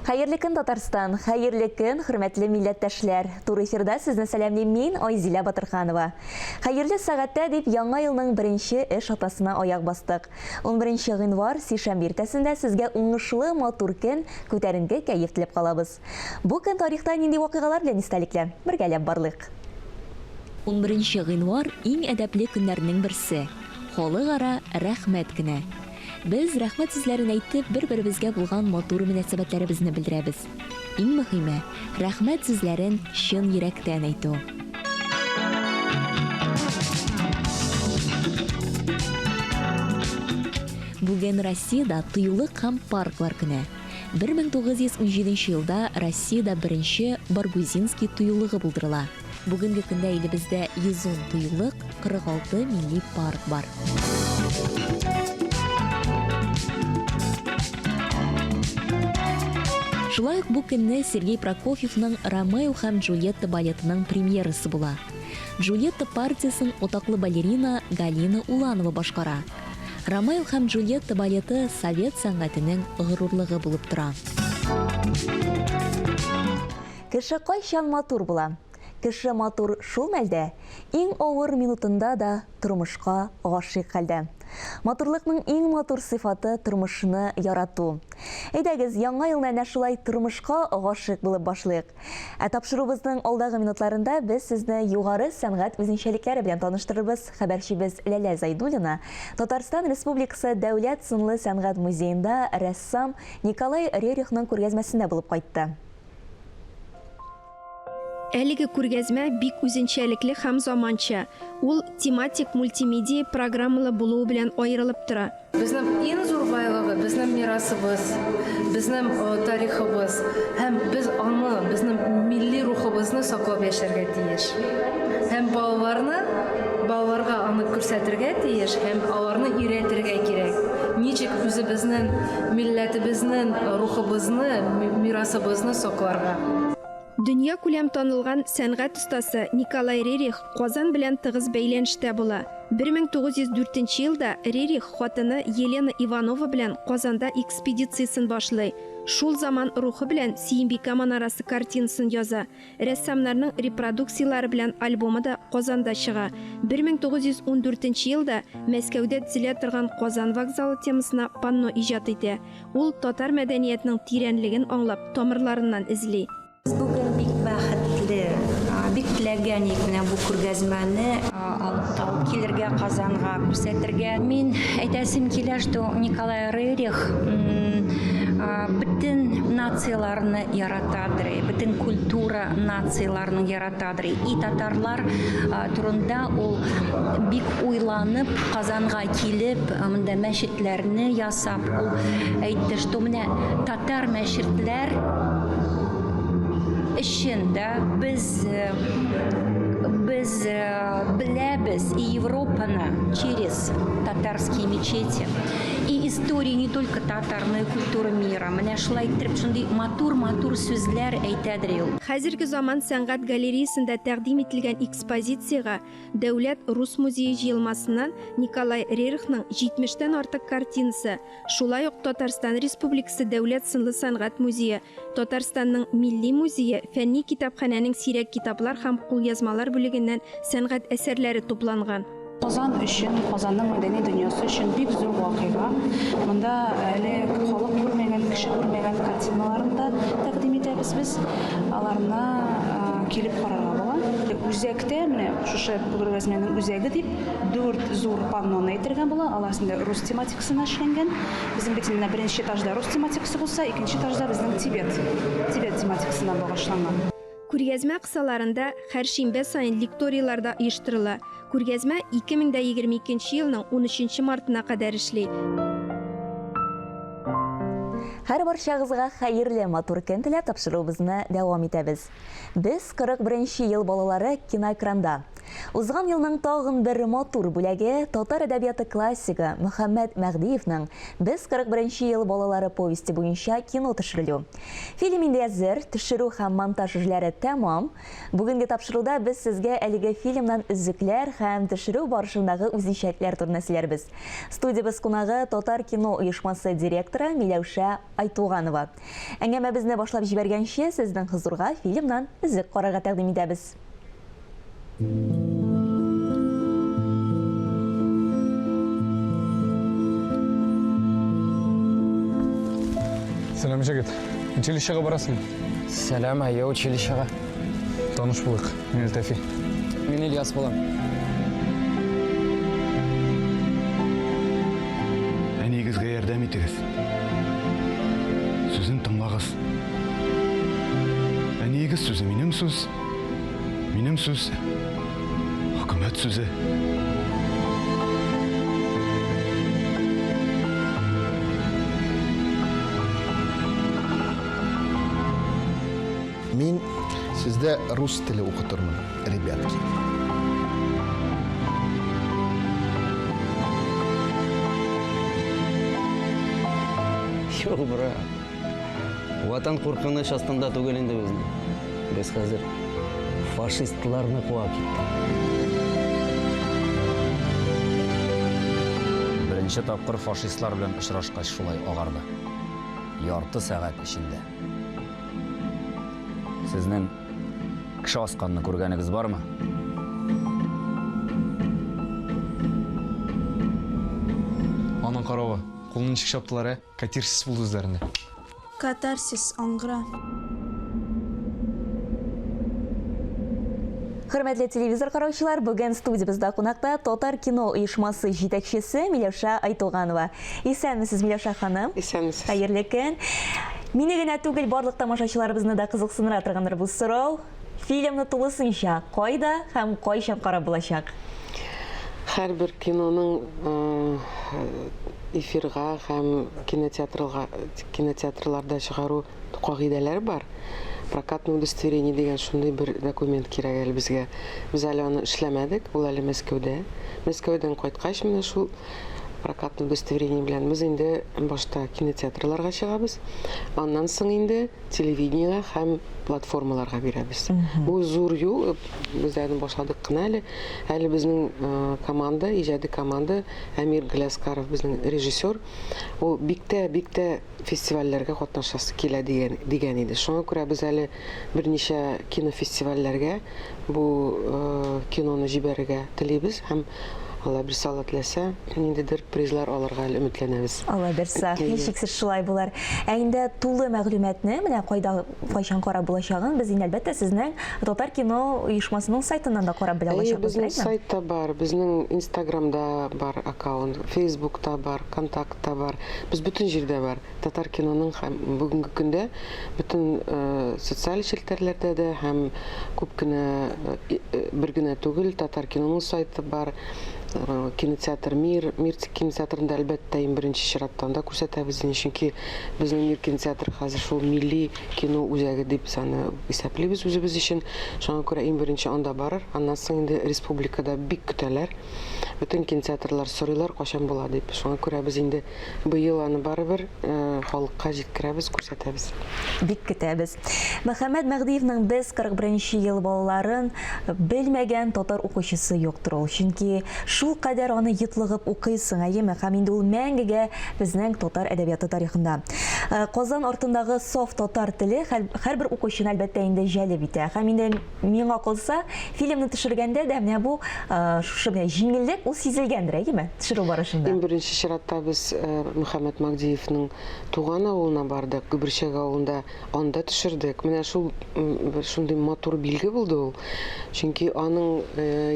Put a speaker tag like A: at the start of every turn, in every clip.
A: Хәерле көн, Татарстан! Хәерле көн, хөрмәтле милләттәшләр! Туры эфирда сезне сәламлим мин, Айзилә Батырханова. Хәерле сәгатьтә дип яңа елның беренче эш атнасына аяк бастык. 11 гыйнвар, сишәмбе иртәсендә сезгә уңышлы, матур көн, күтәренке кәеф теләп калабыз. Бу көн тарихта нинди вакыйгалар белән истәлекле? Бергәләп барлыйк. Унберенче гыйнвар, иң әдәпле көннәрнең берсе. Халыкара рәхмәт көне. Без, рәхмәт сүзләрен әйтеп, бер-беребезгә булган матур мөнәсәбәтләребезне белдерәбез. Иң мөһиме, рәхмәт сүзләрен чын йөрәктән әйтү. Бүген Россиядә тыюлык һәм парклар көне. 1917 елда Россиядә беренче Баргузинский тыюлыгы булдырыла. Бүгенге көндә илебездә 110 тыюлык, 46 милли парк бар. Шулай ук бу көнне Сергей Прокофьевның Ромео һәм Джульетта балетының премьерасы була. Джульетта партиясен атаклы балерина Галина Уланова башкара. Ромео һәм Джульетта балеты совет сәнгатенең горурлыгы булып тора. Кеше кайчан матур була? Кеше матур шул мәлдә, иң авыр минутында да тормышка гашыйк хәлдә. Матурлыкның иң матур сыйфаты, тормышны ярату. Әйдәгез, яңа елны әнә шулай тормышка гашыйк булып башлыйк. Ә тапшыруыбызның алдагы минутларында без сезне югары сәнгать үзенчәлекләре белән таныштырырбыз. Хәбәрчебез Ләлә Зайдуллина Татарстан Республикасы Дәүләт сынлы сәнгать музеенда рәссам Николай Рерихның күргәзмәсендә булып кайтты.
B: Әлеге күргәзмә бик үзенчәлекле һәм заманча. Ул тематик мультимедиа программалы булуы белән аерылып тора.
C: Безнең иң зур байлыгы, безнең мирасыбыз, безнең тарихыбыз һәм без аны, безнең милли рухыбызны саклап яшәргә тиеш. Һәм балаларны, балаларга аны күрсәтергә тиеш һәм аларны өйрәтергә кирәк. Ничек үзебезнең милләтебезнең рухыбызны, мирасыбызны сакларга.
B: Дөньякүләм танылган сәнгать остасы Николай Рерих Казан белән тыгыз бәйләнештә була. 1904 елда Рерих хатыны Елена Иванова белән Казанда экспедициясен башлый. Шул заман рухы белән Сөембикә манарасы картинасын яза. Рәссамнарның репродукцияләре белән альбомы да Казанда чыга. 1914 елда Мәскәүдә төзелә торган Казан вокзалы темасына панно иҗат итә. Ул татар мәдәниятының тирәнлеген аңлап, тамырларыннан эзли.
D: Без бүген бик бәхетле, бик теләгән идек менә бу күргәзмәне алып алып килергә Казанга, күрсәтергә. Мин әйтәсем килә, что Николай Рерих бөтен нацияләрне яратадыр, бөтен культура нацияләрен яратадыр. И татарлар турында ул бик уйланып, Казанга килеп, монда мәчетләрне ясап, ул әйтте, что менә татар мәчетләр өчен да без без беләбез и Европаны через татарские мечети и историю не только татар, но и культуру мира. Менә шулай иттереп шундый матур-матур сүзләр әйтәдер ул.
B: Хәзерге заман сәнгать галереясында тәкъдим ителгән экспозициягә Дәүләт рус музее җыелмасыннан Николай Рерихның 70 тән артык картинасы, шулай ук Татарстан Республикасы Дәүләт сынлы сәнгать музее, Татарстанның Милли музее, фәнни китапханәнең сирәк китаплар һәм кулъязмалар бүлегеннән сәнгать әсәрләре тупланган.
E: Казан өчен, Казанның мәдәни дөньясы өчен бик зур вакыйга. Монда әле халык күрмәгән, кеше күрмәгән картиналарны да тәкъдим итәбез без. Аларны килеп карарга була. Үзәктә, менә шушы күргәзмәнең үзәге дип, дүрт зур панноны әйтергә була. Алар инде рус тематикасына эшләнгән. Безнең бит инде беренче этажда рус тематикасы булса, икенче этажда безнең Тибет, Тибет тематикасына багышланган.
B: Күргәзмә кысаларында һәр шимбә саен лекторийлар да оештырыла. Күргәзмә 2022 елның унөченче мартына кадәр эшли.
A: Һәрбарчагызга хәерле, матур көн теләп тапшыруыбызны дәвам итәбез. Без 41 нче ел балалары киноэкранда. Узган елның тагын бер матур бүләге, татар әдәбияты классигы Мөхәммәт Мәһдиевның Без 41 нче ел балалары повесте буенча кино төшерелү. Фильм инде әзер, төшерү һәм монтаж эшләре тәмам. Бүгенге тапшыруда без сезгә әлеге фильмнан өзекләр һәм төшерү барышындагы үзенчәлекләр турында сөйләрбез. Студиябез кунагы Татар кино оешмасы директоры Миләүшә Айтуганова. Әңгәмәбезне башлап җибәргәнче, сезнең хозурга фильмнан өзек карарга тәкъдим итәбез.
F: Сәлам, җегет. Училищега барасыңмы?
G: Сәлам, әйе, училищега.
F: Таныш булыйк. Мин Әлтәфи.
G: Мин Ильяс булам.
H: Әниегезгә ярдәм итегез. Сүзен тыңлагыз. Әниегез сүзе минем сүз, минем сүз хөкүмәт сүзе.
I: Мин сездә рус теле укытырмын, ребятки.
G: Юк, брат. Ватан куркыныч астында түгел инде безнең. Без хәзер фашистларны куа киттек.
J: Беренче тапкыр фашистлар белән очрашкач шулай агарды. Ярты сәгать эчендә. Сезнең кеше асканны күргәнегез бармы?
F: Аның каравы, кулны ничек чаптылар, ә? Катирсис булды үзләрендә.
K: Катарсис, аңгыра.
A: Хөрмәтле телевизор караучылар, бүген студиябездә кунакта Татар кино оешмасы җитәкчесе Миләүшә Айтуганова. Исәнмесез, Миләүшә ханым.
L: Исәнмесез.
A: Хәерле көн. Мине генә түгел, барлык тамашачыларыбызны да кызыксындыра торгандыр бу сорау. Фильмны тулысынча кайда һәм кайчан карап булачак?
L: Һәрбер киноның эфирга һәм кинотеатрга кинотеатрларда чыгару кагыйдәләре бар. Прокатное удостоверение дигән шундый бер документ кирәк әле безгә. Без әле аны эшләмәдек, ул әле Мәскәүдә. Мәскәүдән кайткач, менә шул прокатное удостоверение белән без инде башта кинотеатрларга чыгабыз. Аннан соң инде телевидениегә һәм платформаларга бирәбез. Бу зур юл, без әле башладык кына әле. Әле безнең э, команда, иҗади команда, Әмир Галиәскаров безнең режиссер, ул бик тә, бик тә фестивальләргә катнашасы килә дигән, дигән иде. Шуңа күрә без әле берничә кинофестивальләргә бу э, киноны җибәрергә телибез һәм Алла бирсә, Алла теләсә, ниндидер призлар алырга әле өметләнәбез.
A: Алла бирсә, һичшиксез шулай булыр. Ә инде тулы мәгълүматны менә кайда, кайчан карап булачагын без инде әлбәттә сезнең Татар кино оешмасының сайтыннан да карап белә
L: Әйе,
A: алачакбыз,
L: безнең
A: әйме?
L: сайтта бар, безнең Инстаграмда бар аккаунт, Фейсбукта бар, Контактта бар. Без бөтен җирдә бар. Татар киноның һәм бүгенге көндә бөтен социаль челтәрләрдә дә һәм күп кенә бер генә түгел, Татар киноның сайты бар, кинотеатр Мир, Мир кинотеатрында әлбәттә иң беренче чиратта анда күрсәтәбез инде, чөнки безнең Мир кинотеатры хәзер шул милли кино үзәге дип без аны исәплибез үзебез өчен. Шуңа күрә иң беренче анда барыр, аннан соң инде республикада бик көтәләр. Бөтен кинотеатрлар сорыйлар, кайчан була дип. Шуңа күрә без инде быел аны барыбер халыкка җиткерәбез, күрсәтәбез.
A: Бик көтәбез. Мөхәммәт Мәһдиевның Без 41 нче ел балаларын белмәгән татар укучысы юктыр ул. Чөнки шулкадәр аны йотлыгып укыйсың, әйеме? Һәм инде ул мәңгегә безнең татар әдәбияты тарихында. Казан артындагы саф татар теле һәрбер укучыны, әлбәттә инде, җәлеп итә. Һәм инде Миңа калса, фильмны төшергәндә дә менә бу шушы менә җиңеллек ул сизелгәндер, әйеме? Төшерү барышында.
L: Иң беренче чиратта без Мөхәммәт Магдиевның туган авылына бардык, Гөберчәк авылында анда төшердек. Менә шул бер шундый матур билге булды ул. Чөнки аның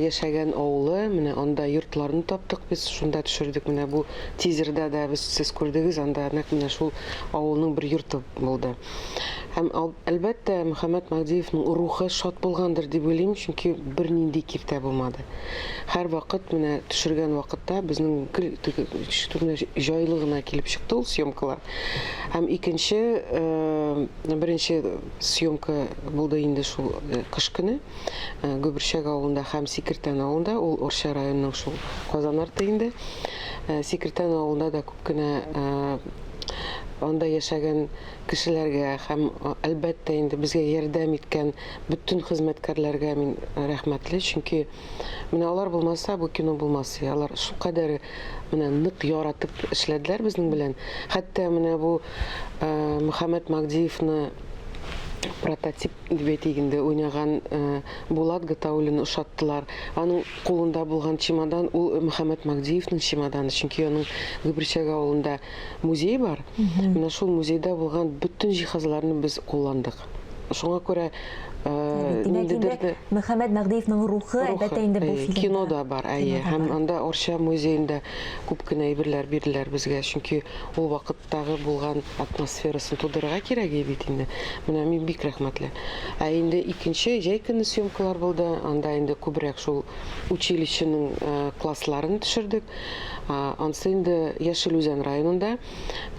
L: яшәгән авылы, менә анда йортларны таптык без, шунда төшердек. Менә бу тизерда да без сез күрдегез, анда нәкъ менә шул авылның бер йорты булды. Һәм, әлбәттә, Мөхәммәт Мәһдиевның рухы шат булгандыр дип уйлыйм, чөнки бернинди киртә булмады. Һәрвакыт менә төшергән вакытта безнең гел теге менә җайлы гына килеп чыкты ул съемкалар. Һәм икенче, беренче съемка булды инде шул кыш көне Гөберчәк авылында һәм Сикертән авылында, ул Орча районының шул Казан арты инде. Сикертән авылында да күп кенә. анда яшәгән кешеләргә һәм, әлбәттә инде, безгә ярдәм иткән бөтен хезмәткәрләргә мин рәхмәтле, чөнки менә алар булмаса, бу кино булмас иде. Алар шулкадәр менә нык яратып эшләделәр безнең белән. Хәтта менә бу Мөхәммәт Магдиевны прототип дип әйтик инде, уйнаган Булат Гатауллин ошаттылар. Аның кулында булган чемодан, ул Мөхәммәт Магдиевның чемоданы, чөнки аның Гөберчәк авылында музей бар. Менә шул музейда булган бөтен җиһазларны без кулландык. Шуңа күрә
A: Димәк инде, Мөхәммәт Мәгъдиевның рухы, әлбәттә инде, бу фильмда.
L: Кинода бар, әйе. Һәм анда Арча музеенда күп кенә әйберләр бирделәр безгә, чөнки ул вакыттагы булган атмосферасын тудырырга кирәк иде бит инде. Менә мин бик рәхмәтле. Ә инде икенче җәй көне съемкалар булды. Анда инде күбрәк шул училищеның классларын төшердек. Ансы инде Яшел Үзән районында.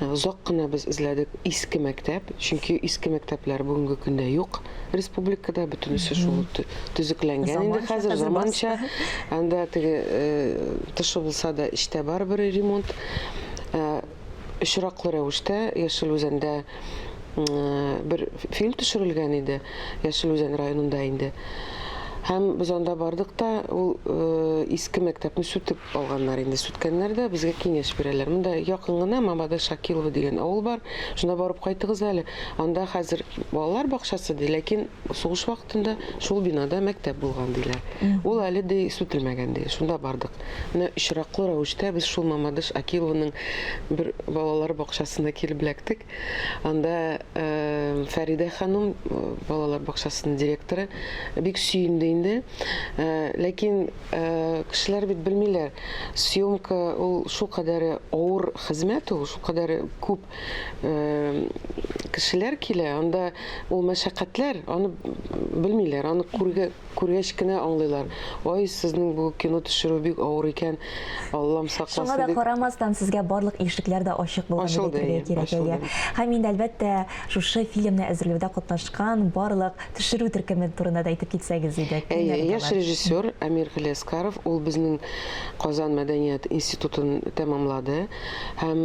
L: Озак кына без эзләдек иске мәктәп, чөнки иске мәктәпләр бүгенге көндә юк республикада, бөтенесе шул төзекләнгән инде хәзер, заманча. Анда теге тышы булса да, эчтә барыбер ремонт. Очраклы рәвештә Яшел Үзәндә бер фильм төшерелгән иде, Яшел Үзән районында инде. Һәм без анда бардык та, ул иске мәктәпне сүтеп алганнар инде, сүткәннәр дә, безгә киңәш бирәләр. Монда якын гына Мамадыш Шакилова дигән авыл бар, шунда барып кайтыгыз әле. Анда хәзер балалар бакчасы ди, ләкин сугыш вакытында шул бинада мәктәп булган диләр. Ул әле ди сүтелмәгән ди. Шунда бардык. Менә очраклы рәвештә без шул Мамадыш Акилованың бер балалар бакчасына килеп эләктек. Анда Фәридә ханым, балалар бакчасының директоры, бик сөенде инде. Ләкин кешеләр бит белмиләр, съемка ул шулкадәр авыр хезмәт ул, шулкадәр күп кешеләр килә, анда ул мәшәкатьләр, аны белмиләр, аны күргә Күргәч кенә аңлыйлар. Ай, сезнең бу кино төшерү бик авыр икән, Аллам сакласын,
A: Шуңа да
L: дип.
A: карамастан, сезгә барлык ишекләр дә ачык булган дип
L: Ачылды,
A: әйтергә
L: әйе,
A: кирәк, әйе.
L: ачылды.
A: Һәм инде, әлбәттә, шушы фильмны әзерләүдә катнашкан барлык төшерү төркеме турында да әйтеп китсәгез иде.
L: Әйе,
A: Кемнәр иде
L: яшь
A: алар?
L: режиссер Әмир Галиәскаров, ул безнең Казан мәдәният институтын тәмамлады һәм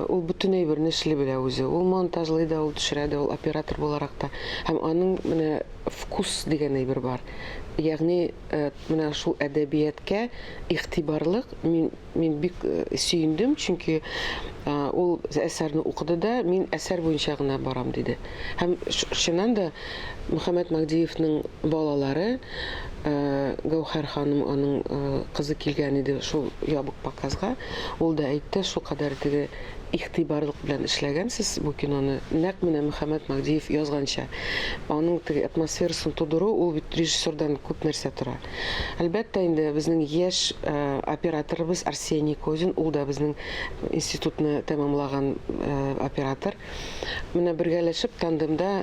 L: ул бөтен әйберне эшли белә үзе. Ул монтажлый да, ул төшерә дә, ул оператор буларак та. Һәм аның менә Вкус дигән әйбер бар. Ягъни, менә шул әдәбияткә игътибарлык, мин, мин бик сөендем, чөнки ул әсәрне укыды да, мин әсәр буенча гына барам, диде. Һәм чыннан да Мөхәммәт Мәһдиевнең балалары, Гәүһәр ханым, аның кызы килгән иде шул ябык показга, ул да әйтте, шулкадәр теге Игътибарлык белән эшләгәнсез бу киноны, нәкъ менә Мөхәммәт Мәһдиев язганча. Аның теге атмосферасын тудыру, ул бит режиссердан күп нәрсә тора. Әлбәттә инде, безнең яшь операторыбыз Арсений Козин, ул да безнең институтны тәмамлаган оператор. Менә бергәләшеп тандемда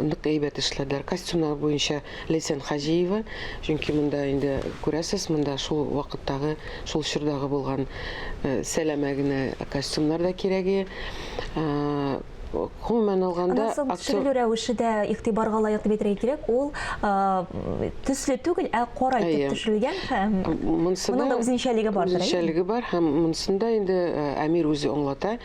L: нык әйбәт эшләделәр. Костюмнар буенча Ләйсән Хаҗиева, чөнки монда инде күрәсез, монда шул вакыттагы, шул чордагы булган сәләмә генә костюмнар да кирәге. Гомумән алганда,
A: Аннан соң төшерелү рәвеше дә игътибарга лаек дип әйтергә кирәк. Ул төсле түгел, ә кара итеп төшерелгән һәм моның да үзенчәлеге бардыр.
L: Үзенчәлеге бар һәм монысында инде Әмир үзе аңлата.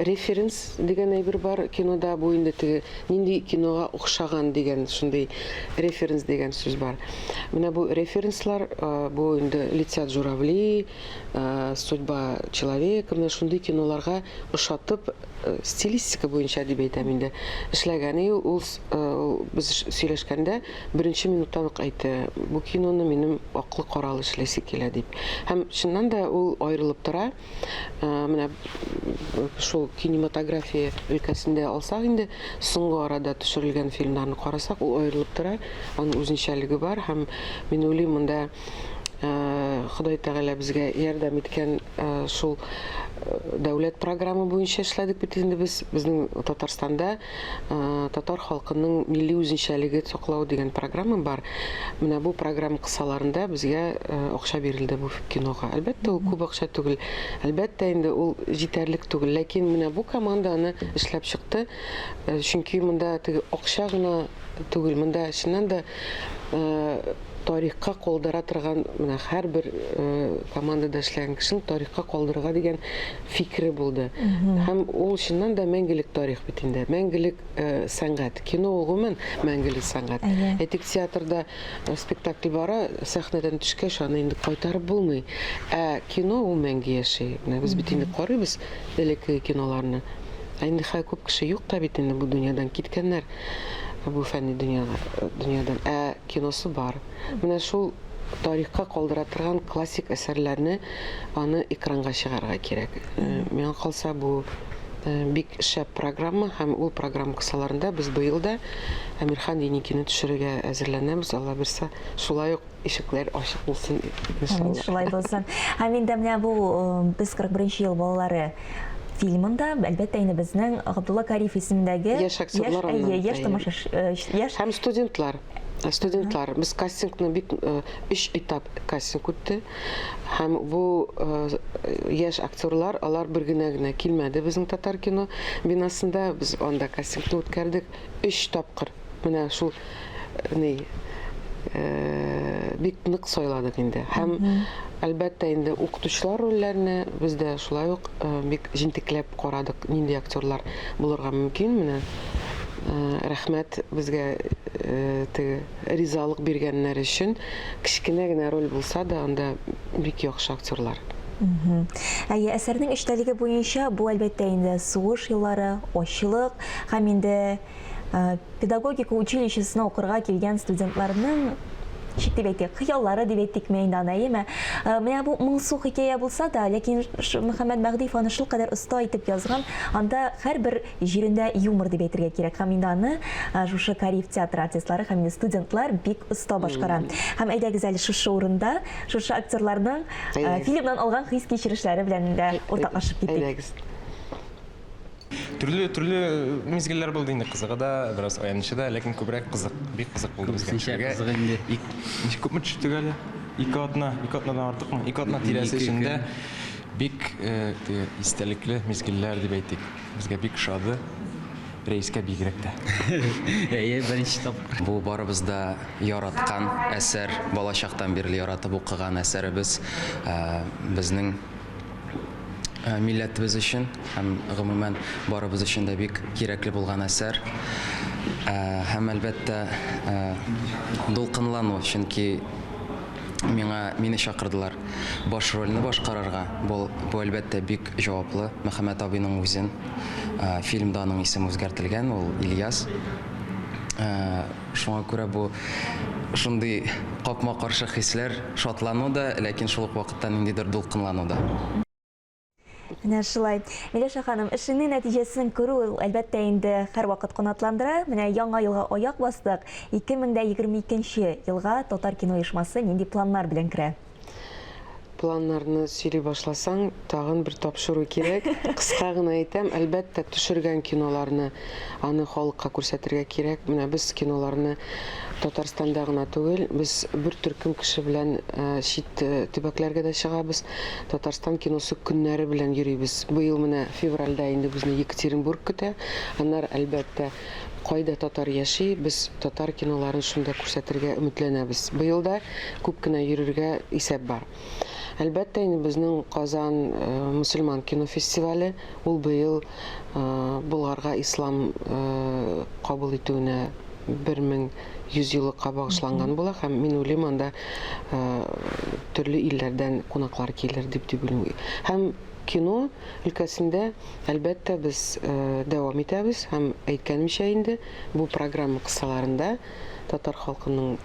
L: Референс дигән әйбер бар кинода, бу инде теге нинди кинога охшаган дигән шундый референс дигән сүз бар. Менә бу референслар, бу инде Летят журавли, Судьба человека, менә шундый киноларга ошатып, стилистика буенча дип әйтәм инде, эшләгән. И ул без сөйләшкәндә беренче минуттан ук әйтте, бу киноны минем аклы-каралы эшлисе килә дип. Һәм чыннан да ул аерылып тора. Менә шул кинематография өлкәсендә алсак инде, соңгы арада төшерелгән фильмнарны карасак, ул аерылып тора, аның үзенчәлеге бар һәм мин уйлыйм, монда Ходай Тәгалә безгә ярдәм иткән шул дәүләт программа буенча эшләдек бит инде без. Безнең Татарстанда татар халкының милли үзенчәлеге саклау дигән программа бар. Менә бу программа кысаларында безгә акча бирелде бу кинога. Әлбәттә, ул күп акча түгел. Әлбәттә, инде ул җитәрлек түгел. Ләкин менә бу команда аны эшләп чыкты. Чөнки монда теге акча гына түгел, монда чыннан да тарихка калдыра торган, менә һәрбер командада эшләгән кешенең тарихка калдырырга дигән фикере булды. Һәм ул чыннан да мәңгелек тарих бит инде, мәңгелек сәнгать. Кино ул гомумән мәңгелек сәнгать. Әйтик, театрда спектакль бара, сәхнәдән төшкәч, аны инде кайтарып булмый. Ә кино ул мәңге яши. Менә без бит инде карыйбыз элеккеге киноларны. Ә инде хәзер күп кеше юк та бит инде бу дөньядан киткәннәр бу фәнни дөньяга, дөньядан. Ә киносы бар. Менә шул тарихка калдыра торган классик әсәрләрне аны экранга чыгарырга кирәк. Миңа калса, бу бик шәп программа һәм ул программа кысаларында без быел да Әмирхан Еникине төшерергә әзерләнәбез. Алла бирса, шулай ук ишекләр ачык булсын, иншалла.
A: Амин, шулай булсын. Һәм инде менә бу без 41 ел балалары фильмында, әлбәттә, инде безнең Габдулла Кариев исемендәге
L: яшь актерлар,
A: яшь тамашачы, яшь
L: һәм студентлар. Студентлар, без кастингны бик өч этап кастинг үтте. Һәм бу яшь актерлар, алар бер генә генә килмәде безнең Татар кино бинасында. Без анда кастингны үткәрдек өч тапкыр. Менә шул ни бик нык сайладык инде. Һәм әлбәттә инде укытучылар рольләренә без дә шулай ук бик җентекләп карадык, нинди актерлар булырга мөмкин. Менә рәхмәт безгә теге ризалык биргәннәр өчен. Кечкенә генә роль булса да, анда бик яхшы актерлар.
A: Әйе, әсәрнең эчтәлеге буенча бу, әлбәттә инде, сугыш еллары, ачлык һәм инде Педагогика училищесына укырга килгән студентларның ничек дип әйтик, хыяллары дип әйтикме инде аны, әйеме? Менә бу моңсу хикәя булса да, ләкин Мөхәммәд Мәһдиев аны шулкадәр оста итеп язган, анда һәрбер җирендә юмор дип әйтергә кирәк. Һәм инде аны шушы Кариев театры артистлары һәм инде студентлар бик оста башкара. Һәм әйдәгез әле шушы урында, шушы актерларның фильмнан алган хис-кичерешләре белән дә уртаклашып китик.
L: Әйдәгез.
M: Төрле төрле мизгелләр булды инде, кызыгы да, бераз аянычы да, ләкин күбрәк кызык, бик кызык булды безгә.
G: Күбесенчә кызык инде.
M: Ничек күпме төштек әле? Ике атна, ике атнадан артыкмы? Ике атна тирәсе эчендә бик э, теге истәлекле мизгелләр дип әйтик. Безгә бик ошады. Рәискә бигрәк тә.
G: Әйе, беренче тапкыр.
N: Бу барыбыз да яраткан әсәр, балачактан бирле яратып укыган әсәребез. Э, безнең Э, милләтебез өчен һәм гомумән барыбыз өчен дә бик кирәкле булган әсәр. Э, һәм әлбәттә э, дулкынлану, чөнки миңа мине чакырдылар баш рольне башкарырга. Бу, бу әлбәттә бик җаваплы. Мөхәммәт абыйның үзен фильмда аның исеме үзгәртелгән, ул Ильяс. Шуңа күрә бу шундый капма-каршы хисләр, шатлану да, ләкин шул ук вакытта ниндидер дулкынлану да.
A: Менә шулай. Миләүшә ханым, эшеңнең нәтиҗәсен күрү ул, әлбәттә инде, һәрвакыт канатландыра. Менә яңа елга аяк бастык. 2022 нче елга Татар кино оешмасы нинди планнар белән керә?
L: Планнарны сөйли башласаң, тагын бер тапшыру кирәк. Кыска гына әйтәм, әлбәттә, төшергән киноларны аны халыкка күрсәтергә кирәк. Менә без киноларны Татарстанда гына түгел, без бер төркем кеше белән э, чит э, төбәкләргә дә чыгабыз. Татарстан киносы көннәре белән йөрибез. Быел менә февральдә инде безне Екатеринбург көтә. Аннары, әлбәттә, кайда татар яши, без татар киноларын шунда күрсәтергә өметләнәбез. Быел да күп кенә йөрергә исәп бар. Әлбәттә, инде безнең Казан э, мөселман кино фестивале, ул быел э, Болгарга ислам э, кабул итүенә 1100 еллыкка багышланган була һәм мин уйлыйм, анда төрле илләрдән кунаклар килер дип дип уйлыйм. Һәм кино өлкәсендә, әлбәттә, без дәвам итәбез һәм әйткәнемчә инде, бу программа кысаларында татар халкының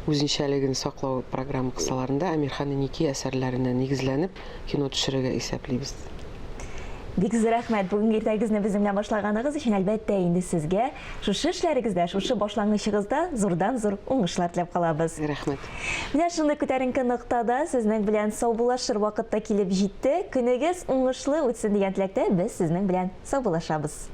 L: үзенчәлеген саклау программа кысаларында Әмирхан Еники әсәрләренә нигезләнеп кино төшерергә исәплибез.
A: Бик зур рәхмәт бүгенге иртәгезне безнең белән башлаганыгыз өчен. Әлбәттә инде сезгә шушы эшләрегездә, шушы башлангычыгызда зурдан-зур уңышлар теләп калабыз.
L: Рәхмәт.
A: Менә шундый күтәренке ноктада сезнең белән саубуллашыр вакыт та килеп җитте. Көнегез уңышлы үтсен дигән теләктә без сезнең белән саубуллашабыз.